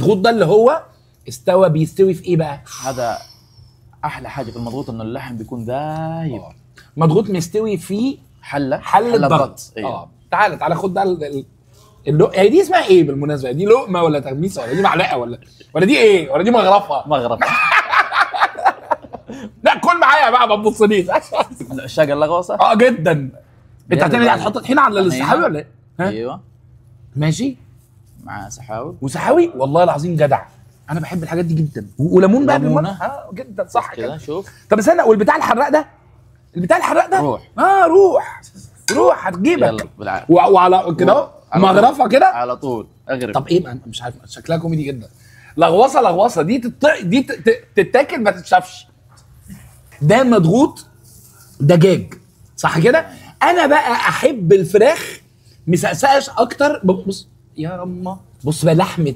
المضغوط ده اللي هو استوى، بيستوي في ايه بقى؟ هذا احلى حاجة في المضغوط، انه اللحم بيكون ذايب. مضغوط مستوي في حله ضغط. ايوه. تعالى تعالى خد بقى هي دي اسمها ايه بالمناسبة؟ دي لقمة ولا تغميسه ولا دي معلقه ولا دي ايه؟ ولا دي مغرفه؟ مغرفه. لا كل معايا بقى، ما تبصليش. من عشاق اللغوصه؟ جدا. انت هتعمل ايه؟ هتحط طحينه على السحاوي ولا ايه؟ ايوه ماشي، مع سحاوي. وسحاوي والله العظيم جدع، انا بحب الحاجات دي جدا. وليمون بقى ليمونه. جدا صح كده. شوف. طب استنى، والبتاع الحراق ده؟ البتاع الحراق ده روح. روح روح هتجيبك. يلا بالعافية. وعلى كده مغرفه كده على طول اغرب. طب ايه؟ مش عارف، شكلها كوميدي جدا. لغوصه لغوصه دي دي تتاكل ما تتشافش. ده مضغوط دجاج صح كده؟ انا بقى احب الفراخ مسقسقش اكتر. بص يا رمه، بص بقى لحمه